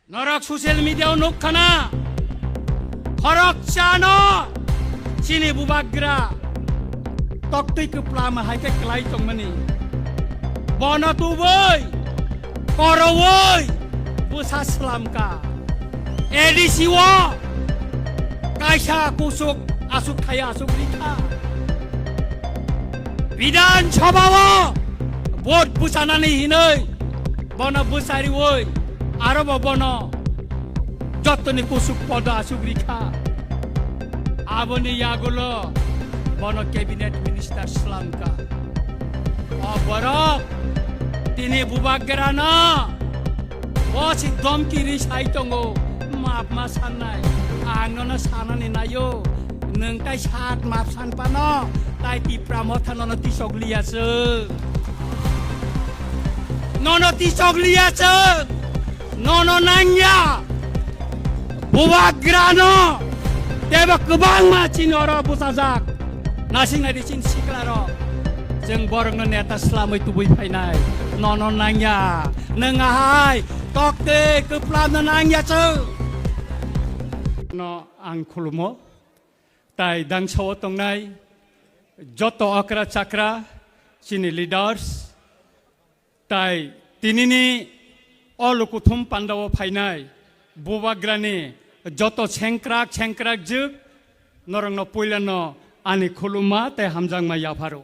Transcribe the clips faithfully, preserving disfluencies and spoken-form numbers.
Norok social media o nukkhana, khoroksa no chini bubagra toktwi kwplama hai khe kwlai tongmani. Bono tubui, korowoi, bwsa swlamka. A D C o kaisa kusuk asuk thaya asuk rikha. Bidhan Sabha o vote bwchanani hinwi bono bwchariwi aro bo bono jottoni kusuk podo asuk rikha. Aboni yagulo bono cabinet minister swlamka. O borok tini bubagrano bo si domki ri sai tongo, map ma sannai. Ang nono sanani naio, nwng tai sat map san pano, tai Tipra Motha nono tisok liya chwng. Nono tisok liya chwng. Nono nangya. Bubagrano tebo kwbangma chini oro bwchajak. Nasing nai di chini sikla rok. Chwng borokno neta swlamwi tubui phainai. Nono nangya. Nwng ahai tokte kwplamno nangya chwng. No ang khulumo. Tai dangsao tongnai joto okra chakra chini leaders. Tai tinini o lukuthum pandao phainai bubagrani joto sengkrak sengkrak jwk norokno puilano ani khuluma tai hamjakma yapharo.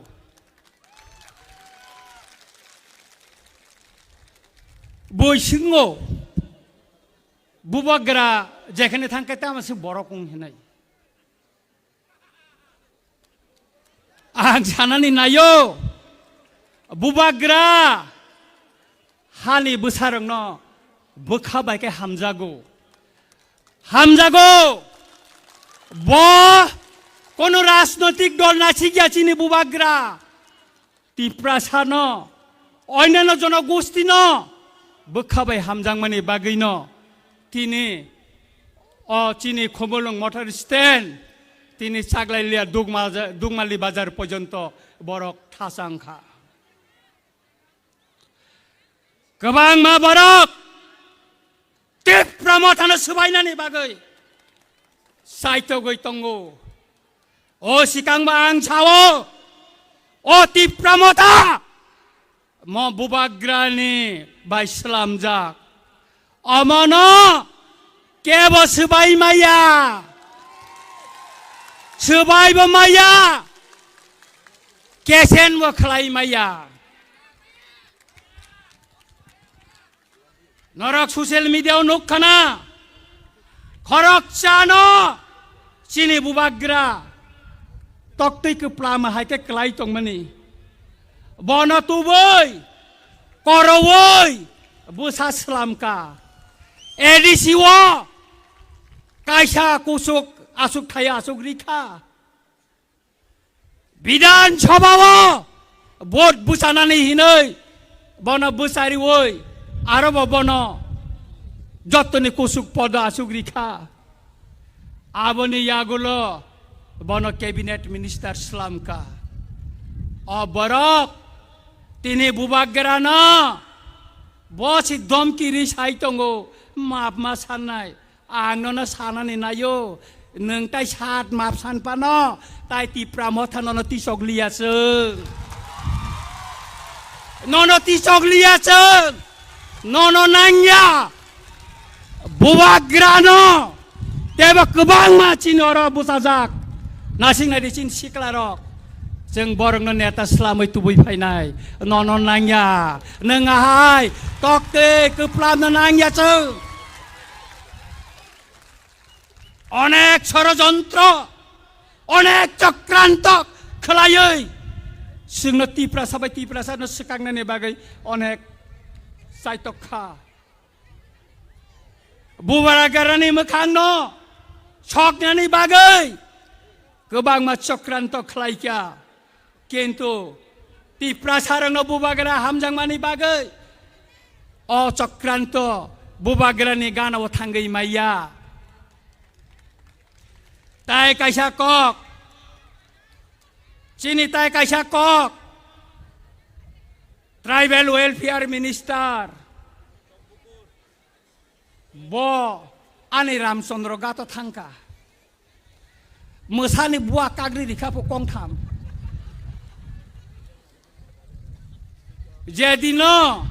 Bui singo bubagra jekhane thangkhe tama se borok wng hinai. Ang sanani naio, bubagra hani bwsarokno bwkha bai khe hamjago. Hamjago. Bo kono rajnotik dol nasikya chini bubagra. Tiprasano, oinano jonogostino bwkha bai hamjakmani bagwino tini o chini Khumulwng motor stand tini Chaglai liya Dugma-, Dugmali bazar porjonto borok thasang kha. Kwbangma borok Tipra Mothano swbainani bagwi saitogwi tongo. O sikangba ang sao, o Tipra Motha mo bubagrani bai swlamjak. Omono kebo swbai maya, swbaibo maya, kesenbo khlai maya. Norok social media o nukkhana, khoroksano chini bubagra toktwi kwplama hai khe kwlai tongmani. Bono tubui, korowoi, bwsa swlamka. A D C o kaisa kusuk asuk thaya asuk rikha. Bidhan Sabha o vote bwchanani hinwi bono bwchariwi aro bo bono jottoni kusuk podo asuk rikha. Aboni yagulo bono cabinet minister swlamka. O borok tini bubagrano bo si domki ri sai tongo, map ma sannai. Ang nono sanani naio, nwng tai sat map san pano, tai Tipra Motha nono tisok liya chwng. Nono tisok liya chwng. Nono nangya. Bubagrano. Tebo kwbangma chini oro bwchajak. Nasing nai di chini sikla rok. Chwng borokno neta swlamwi tubui phainai. Nono nangya. Nwng ahai. Tokte kwplamno nangya chwng. Onek sorojontro, onek chokranto khwlaiwi chwngno Tiprasa bai Tiprasano swkangnani bagwi onek chaitok kha. Bubagrani mwkhangno soknani bagwi kwbangma chokranto khlai kha. Kintu Tiprasarokno bubagra hamjakmani bagwi o chokranto bubagrani ganao thangwi maya. Tai kaisa kok, chini tai kaisa kok, Tribal Welfare Minister, Bo ani Ramchandra gato thangkha. Mwsani bua kagri rikha pho kongtham. Je dino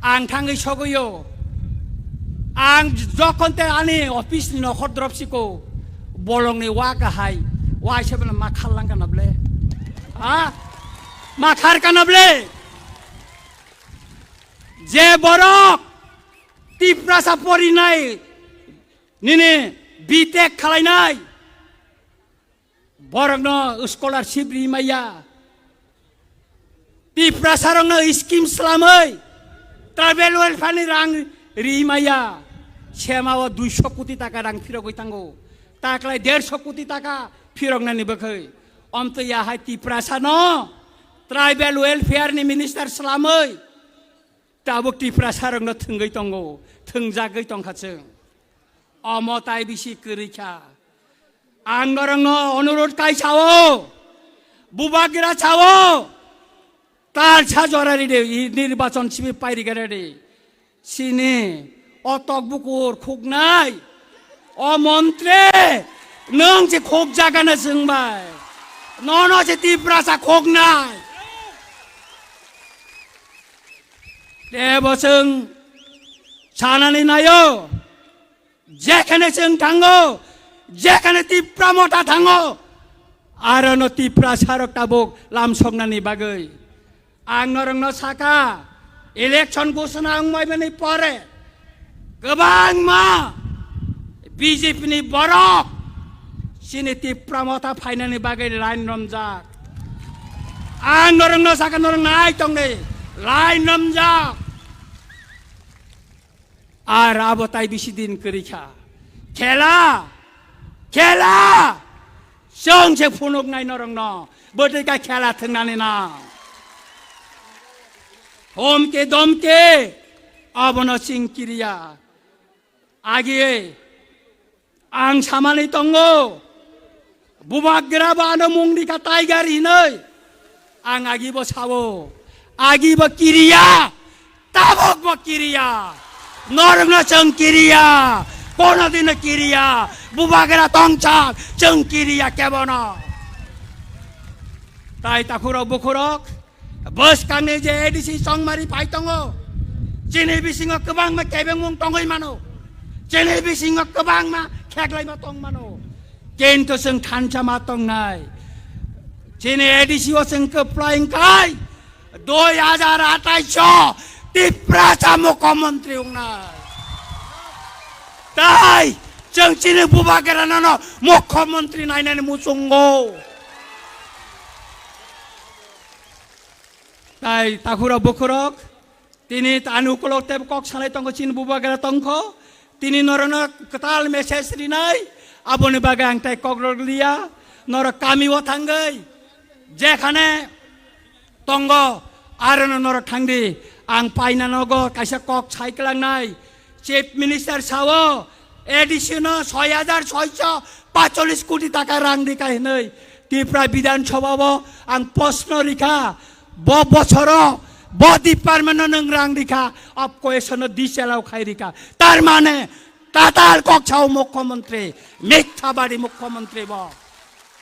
ang thangwi sogwi o, ang jokhon te ani office ni nokhor drop siko, bolongni wa kahai, wa se bana ma khar lang kana ble? Ha? Ma khar kana ble? Je borok Tiprasa porinai, nini B Tech khalainai, borokno scholarship ri maya. Tiprasarokno scheme slamwi tribal welfare ni rang ri maya. Semao duiso koti taka rang phirogwi tango. Taklai derso koti taka phiroknani bwkhwi. Omtwi ya hai Tiprasano tribal welfare ni minister slamwi tabuk Tiprasarokno thwngwi tongo, thwngjagwi tongkha chwng. Omo tai bisi kwrwi kha. Ang norokno onurot kai sao, bubagra sao, tal sa jora ride, i nirbachon sibi pairigare de. Sini o tok bukur khuknai, o montri, nwng se khuk jagana chwngbai, nono se Tiprasa khuknai. Tebo chwng sanani naio, jekhane chwng thango, jekhane Tipra Motha thango, arono Tiprasarok tabuk lamsoknani bagwi. Ang norokno saka, election ghosona wngbaimani pore kwbangma B J P ni borok chini Tipra Motha phainani bagwi line romjak. Ang norokno saka, norok nai tongdi, line romjak. Ar abo tai bisi din kwrwi kha. Khela, khela, chwng se phunuknai norokno, bwtwi kha khela thwngnani na. Homke domke, abono chwng kiriya. Agi ang samani tongo, bubagra bo ano mung rikha Tiger hinwi. Ang agi bo sao, agi bo kiriya, tabok bo kiriya, norokno chwng kiriya, kono dino kiriya, bubagra tongchak chwng kiriya kebono. Tai takhurok bukhurok, bwskangni je A D C chongmari phai tongo, chini bisingo kwbangma kebengmung tongwi mano, chini bisingo kwbangma kheklaima tong mano, kintu chwng thansa ma tongnai. Chini A D C o chwng kwplai wngkhai dui hajar atais o Tiprasa mukhyamantri wngnai. Tai chwng chini bubagrano no mukhyamantri nainani muchungo. Tai takhurok bukhurok, tini ani ukolok tei kok sanai tongkho, chini bubagra tongkho, tini norokno kwtal message rinai, aboni bagwi ang tai kok rok liya, norok kami o thangwi, jekhane tongo, arono norok thangdi, ang paina nogo kaisa kok sai kwlangnai, Chief Minister sao, A D C no soi hajar soiso pacholis koti taka rang rikha hinwi Tripura Bidhan Sabha o ang proshno rikha, bo bochoro, bo department no nwng rang rikha, of course no disallow khai rikha. Tar mane tatal kok sao mukhyamantri, mithabadi mukhyamantri bo.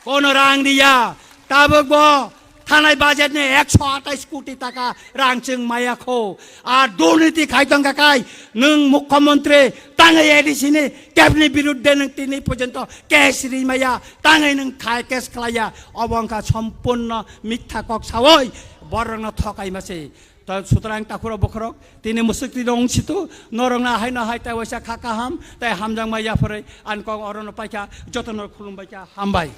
Kono rang riya, tabuk bo thanai budget ni ekso atais koti taka rang chwng maya kho. Ar durniti khai tongkha khai nwng mukhyamantri tangwi A D C ni kebni birudde nwng tini porjonto case ri maya, tangwi nwng thai case khlaiya, obo wngkha sompurno mitha kok sawi borokno thokaima se. Ta sutrang takhurok bokhorok tini mwswk twi dong situ norokno haino hai tai waisa kha kaham tai hamjakma yapharwi ang kok orono paikha, jotono khulumbaikha, hambai.